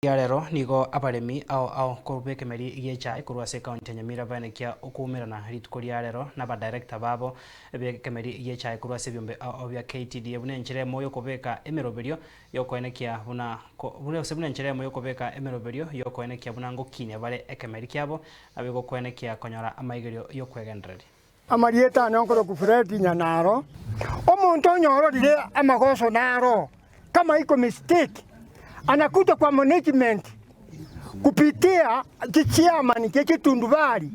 Ria rero nigo abaremi ao ao korwa b'ekemeri gi'echae korwa ase ekaunti ya Nyamira baenekia okoumerana rituko ria rero n'abadirector babo b'ekemeri gi'echae korwa ase ebiombe ao ao bia KTDA buna enchera emo y'okobeka emeroberio y'okoenekia buna gose buna enchera emo y'okobeka emeroberio y'okoenekia buna ngokinia bare ekemeri kiabo naboigo koenekia konyora amaigerio y'okwegendereria. Amarieta ane nkorokwa Fred Nyanaro, omonto onyororire amagoso naro kama iko mistake anakuja kwa management kupitia chichairman chie chitundubari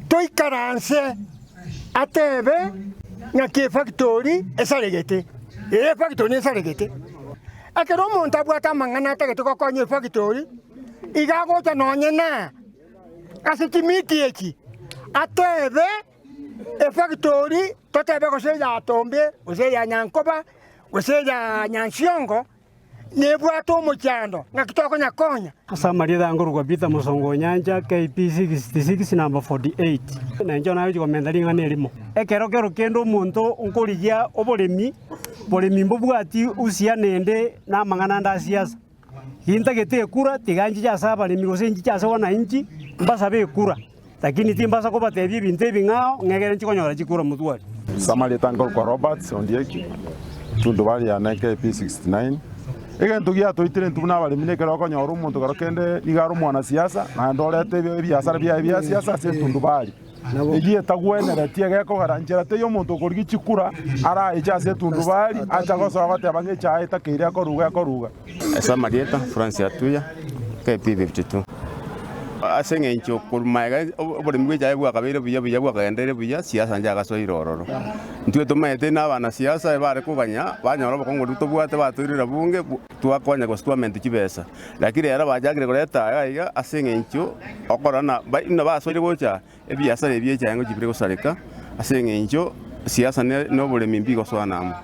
toikaranse atebe ng'aki efactory esaregete, ee efactory nesaregete. Ekero omonto abwate amang'ana atagete gokonya efactory, iga agocha nonye na. Ase chimiti echi atebe efactori, totebe gose eya Tombe, gose eya Nyankoba, gose eya Nyansiongo, nebwate omochando, ng'aki tokonyakonya. Ase amarieta aya nkorokwa Peter Mosongo Onyancha, KP 66 number 48. Na inche nagochia komenta ring'ana erimo. Ekero kero kende omonto nkorigia oboremi, boremi mbobwati uhusiano ende na amang'ana ande a siasa. Gintagete ekura, tiga nchiche ase abaremi gose nchiche ase wananchi, mbasabe ekura, lakini timbasa kobatebia ebinto ebing'ao ng'a ekere nchi konyora chikura motware. Ase amarieta nkorokwa Roberts Ondieki, tundubari yane KP 69. Egento giatoitire intwe buna abaremi nekero okonyora omonto kero kende nigo are omwanasiasa naende orete ebiasara biaye bia siasa ase etundubari. Eyio etagwenereti egekogera nchera teiyo omonto okorigia chikura araeche ase etundubari acha gosoa goteba ng'a echaye etakeire ekoruga ekoruga. Ase amarieta, Francis Atuya, KP 52. Ase eng'encho korwa magega oboremi bw'echaye bwakabeire buya buya bwakagendereire buya, siasa nchiagasoire ororo. Intwe tomaete na abanasiasa ebare koganya banyora obokong'u boria tobwate batoirera bunge twakonya gose twamenta chibesa. Lakini ere bachakire koreta aya aiga ase eng'encho okorora na buna basoire gocha ebiasara ebi echaye ngochia bire gosareka ase eng'encho siasa na oboremi mbigosoana amo.